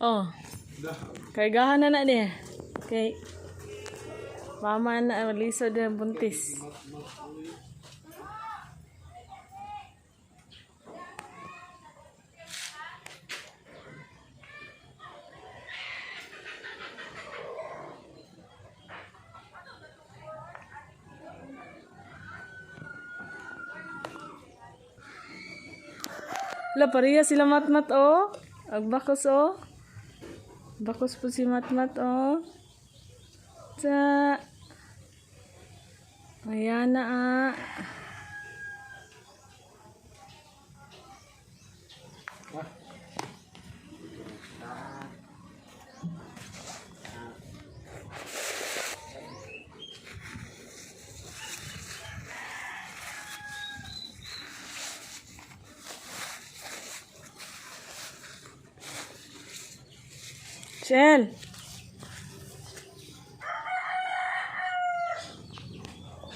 Oh. Kargahan na na niya. Kay mama na lisod na buntis. La pareha sila matmat oh. Agbakos oh. Bakos po si matmat oh. Sa Ayan na ah. Shell.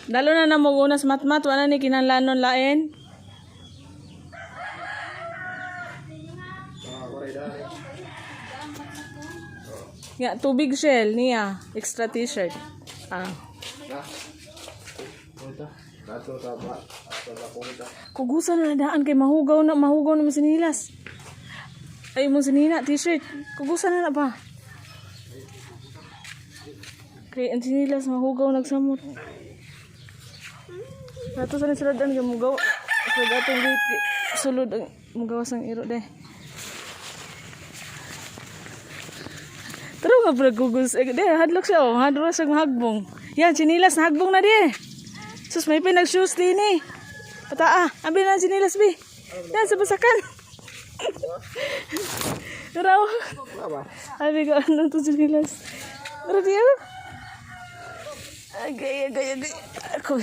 Dalo na na mo unas matmat wala ni kinahanglanon lain. Nga tubig shell niya, extra t-shirt. Ah. Kugusan na daan kay mahugaw na mo sinilas. Ay mo sinina t-shirt. Kugusan na na ba? Kay ang sinilas mahugaw nagsamot. Nato sa sila daan kay mugaw. Sa atong gate sulod ang mugawas ang iro de. Tara nga bro gugus. Eh, de hadlok siya oh, hadlok siya mahagbong. Yan sinilas nahagbong na di. Sus may pinag shoes din eh. Pataa, abi na ang sinilas bi. Yan sa basakan. Tara oh. Abi ko ano to sinilas. Tara diyo. Agay, agay, agay. Ako,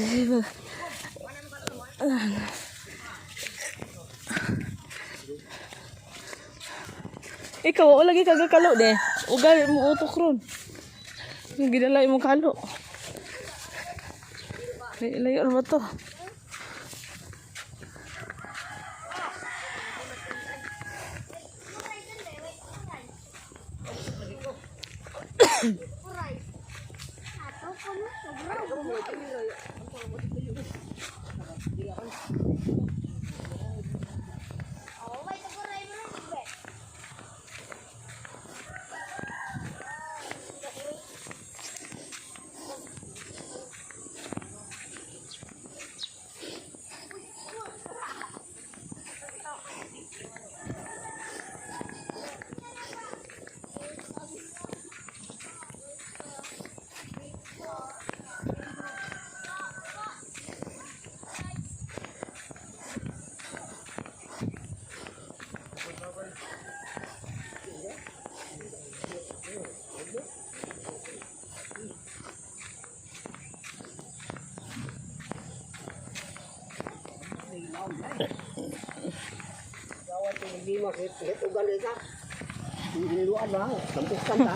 Ikaw, wala lagi kagakalo de. Ugali mo utok ron. Yung gidala mo kalo. Layo ba to? Hindi makit ugali ka. Hinluan lang, lampukan ta.